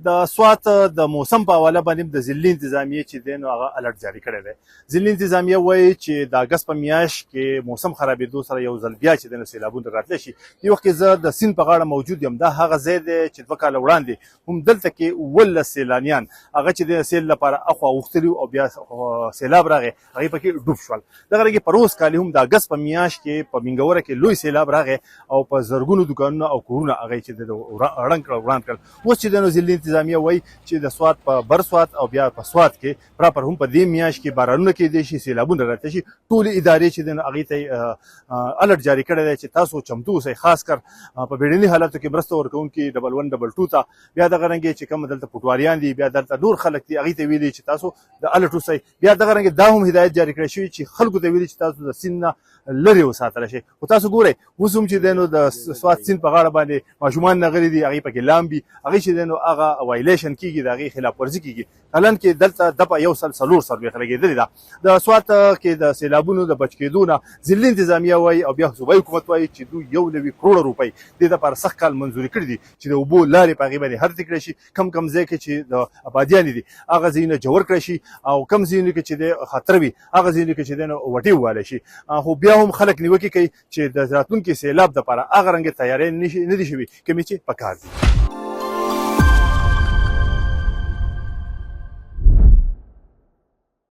د سوات د موسم په حواله باندې د ضلعي انتظامیې چې دی نو هغه الرټ جاري کړی دی. ضلعي انتظامیه وایي چې د اګست په میاشت کې موسم خرابېدو سره یو ځل بیا چې دی نو سیلابونه راتلی شي. دې وخت کې زه د سیند په غاړه موجود یم. دا هغه ځای دی چې 2 کاله وړاندې هم دلته کې 17 سیلانیان هغه چې د سیل لپاره اخوا اوښتلي او بیا سیلاب راغی، هغې پکې ډوب شول. دغه رنګې پروس کال هم د اګست په میاشت کې په مینګوره کې لوی سیلاب راغی او په زرګونو دکانونه او کورونه هغه چې د ړنګ کړل، وران کړل. اوس چې د نو ضلعي انتظامیه وایي چې د سوات په بر سوات او بیا په سوات کې پراپر هم په دې میاشت کې بارانونه کېدای شي، سیلابونه راتلی شي. ټولې ادارې چې د هغې ته الرټ جاري کړی دی چې تاسو چمتو اوسئ، خاص کر په بیړني حالاتو کې مرسته ورکوونکي 1122 ته، بیا دغه رنګې چې کوم دلته پټواریان دي، بیا دلته نور خلک دي، هغې ته ویلي چې تاسو د الرټ اوسئ. بیا دغه رنګ دا هم هدایت جاري کړی شوی چې خلکو ته ویلي چې تاسو د سیند نه لرې وساتل شئ. خو تاسو ګورئ، اوس هم چې دی نو د سوات سیند په غاړه باندې ماشومان نغلي دي، هغې پکې لامبي، هغې چې دی نو هغه violation کېږي، د هغې خلاف ورزي کېږي. حالانکه کې دلته دپه 140 څلوېښت لګېدلې ده. د سوات کې د سیلابونو د بچ کېدو نه ضلعي انتظامیه وایي او بیا صوبایي حکومت وایي چې دوی 91 کروړه روپۍ دې دپاره سږ کال منظوري کړي دي چې د اوبو لارې په هغې باندې هرتې کړی شي، کم کم ځای کې چې د ابادیانې دي هغه ځایونه جوړ کړی شي او کم ځایونو کې چې د خطر وي هغه ځایونو کې چې دی نو وټې ووالی شي. خو بیا هم خلک نیوکې کوي چې د راتلونکي سیلاب دپاره هغه رنګ تیاری نه دي شوي کومې چې پکار دي.